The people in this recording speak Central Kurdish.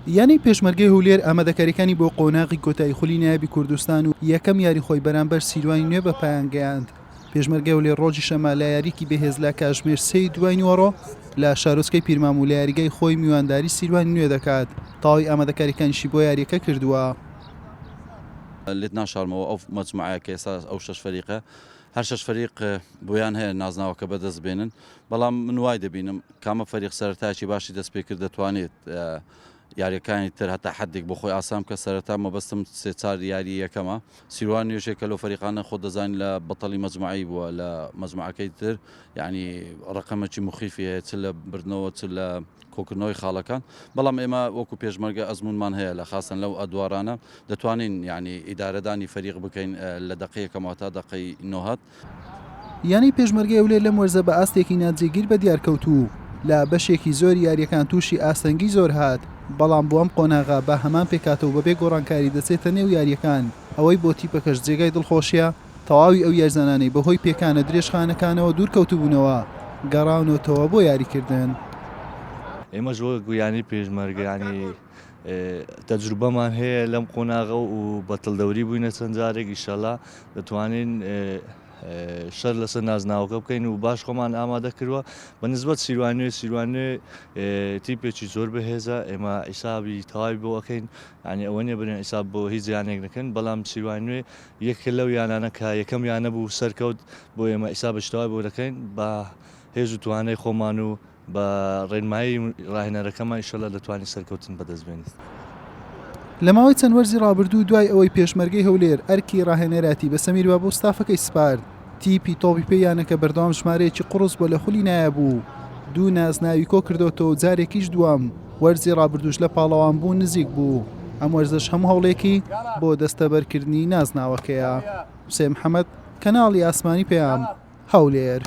یانەی پێشمەرگەی هەولێر ئامادەکاریەکانی بۆ قۆناغی کۆتایی خولی نایابی کوردستان و یەکەم یاری خۆی بەرامبەر سیروانی نوێ بە پایان گەیاند. پێشمەرگەی هەولێر ڕۆژی شەممە لە یاریکی بەهێز لە کاژمێر سێی دوای نیوەڕۆ لە شارۆچکەی پیرمام و لە یاریگای خۆی میوانداری سیروانی نوێ دەکات، تەواوی ئامادەکاریەکانیشی بۆ یاریەکە کردووە. لێت ناشارمەوە ئەو مەجموعەیە کە ئێستا ئەو شەش فەریقە هەر شەش فەریق بۆیان هەیە نازناوەکە بەدەست بێنن بەڵام من وای دەبینم کامە فەریق سەرەتایەکی باشی دەست پێ کرد دەتوانێت یاریەکانی تر هەتا حدێک بۆ خۆی ئاسان بکە سەرەتا مەبەستم سێ چار یاری یەکەمە سیروان نوێژێکە لەو فەریقانە خۆ دەزانین لە بەتەڵی مەجموعەی بووە لە مەجموعەکەی تر یعنی ڕقەمەکی مخیفی هەیە چ لە بردنەوە چ لە کۆکردنەوەی خاڵەکان بەڵام ئێمە وەکو پێشمەرگە ئەزمونمان هەیە لە خاستن لەو ئەدوارانە دەتوانین یعنی ئیدارەدانی فەریق بکەین لە دەقەی یەکەمەوە تا دەقەی نۆهەت. یانەی پێشمەرگەی هەولێر لەم وەرزە بە ئاستێکی ناجێگیر بەدیارکەوت و لە بەشێکی زۆری یارییەکان تووشی ئاستەنگی زۆر هات، بەڵام بۆ ئەم قۆناغە بە هەمان پێکهاتە و بەبێ گۆڕانکاری دەچێتە نێو یارییەکان، ئەوەی بۆ تیپەکەش جێگای دڵخۆشییە تەواوی ئەو یارزانانەی بەهۆی پێکانە درێژخانەکانەوە دوورکەوتبوونەوە گەڕاونەتەوە بۆ یاریکردن. ئێمەش وەک یانەی پێشمەرگە یانی تەجروبەمان هەیە لەم قۆناغە و بەتڵ دەوری بووینە چەند جارێک ئیشەڵا دەتوانین شەر لەسەر نازناوەکە بکەین و باش خۆمان ئامادە کردووە بە نسبەت سیروان نوێ سیروان نوێ تیپێکی زۆر بەهێزە ئێمە حیسابی تەواوی بۆ ئەەکەین ینی ئەوە نیە برێن حیساب بۆ هیچ یانێک نەکەن بەڵام سیروان نوێ یەکێ لەو یانانە کە یەکەم یانە بوو سەرکەوت بۆ ئێمە حیسابێکی تەواوی بۆ دەکەین بە هێز و توانای خۆمان و بە ڕێنمایی ڕاهێنەرەکەمان ئیشەڵا دەتوانین سەرکەوتن بەدەست بێنین. لە ماوەی چەند وەرزی ڕابردوو دوای ئەوەی پێشمەرگەی هەولێر ئەرکی ڕاهێنەراتی بە سەمیر بابۆ و ستافەکەی سپارد، تیپی تۆپی پێی یانەکە بەردەوام ژمارەیەکی قوڕس بووە لە خولی نایاب و دوو نازناوی کۆکردۆتەوە و جارێکیش دووەم، وەرزی ڕابردووش لە پاڵەوانبوون نزیک بوو، ئەم وەرزەش هەموو هەوڵێکی بۆ دەستەبەرکردنی نازناوەکەیە. حوسێن محەمەد، کەناڵی ئاسمانی پەیام، هەولێر.